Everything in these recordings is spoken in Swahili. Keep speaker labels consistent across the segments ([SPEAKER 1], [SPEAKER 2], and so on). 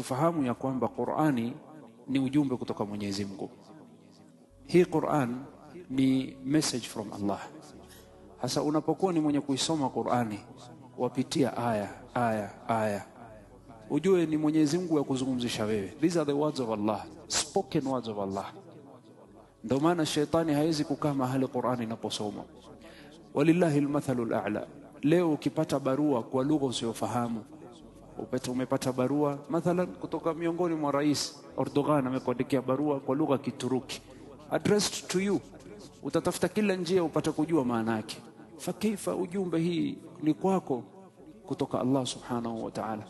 [SPEAKER 1] Tufahamu ya kwamba Qur'ani ni ujumbe kutoka Mwenyezi Mungu. Hii Qur'an ni message from Allah. Hasa unapokuwa ni mwenye kuisoma Qur'ani, wapitia aya aya aya, ujue ni Mwenyezi Mungu ya kuzungumzisha wewe. These are the words of Allah, spoken words of Allah. Ndio maana shetani hawezi kukaa mahali Qur'ani inaposomwa. Walillahi almathalu al'a. Leo ukipata barua kwa lugha usiyofahamu, umepata barua mathalan kutoka miongoni mwa rais Erdogan, amekuandikia barua kwa lugha ya Kituruki, addressed to you, utatafuta kila njia upate kujua maana yake. Fakaifa ujumbe hii ni kwako kutoka Allah subhanahu wa ta'ala.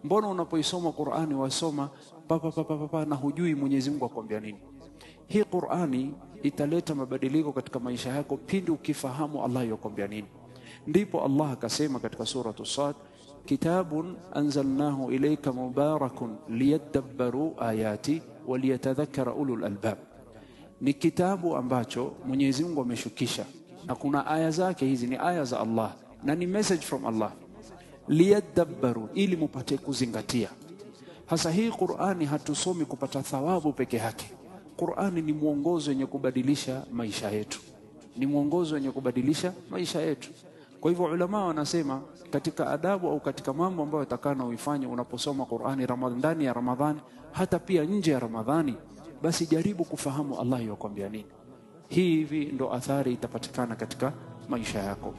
[SPEAKER 1] Mbona unapoisoma Qur'ani wasoma pa pa pa pa na hujui Mwenyezi Mungu akwambia nini? Hii Qur'ani italeta mabadiliko katika maisha yako pindi ukifahamu Allah yakwambia nini. Ndipo Allah akasema katika suratu Sad, kitabun anzalnahu ilayka mubarakun liyadabbaru ayati waliyatadhakkara ulul albab. Ni kitabu ambacho Mwenyezi Mungu ameshukisha na kuna aya zake, hizi ni aya za Allah na ni message from Allah, liyadabbaru, ili mupate kuzingatia. Hasa hii Qur'ani hatusomi kupata thawabu peke yake. Qur'ani ni mwongozo wenye kubadilisha maisha yetu, ni mwongozo wenye kubadilisha maisha yetu. Kwa hivyo ulama wanasema katika adabu au katika mambo ambayo utakana uifanye unaposoma Qur'ani Ramadhani, ndani ya Ramadhani, hata pia nje ya Ramadhani, basi jaribu kufahamu Allah yakwambia nini. Hii hivi ndo athari itapatikana katika maisha yako.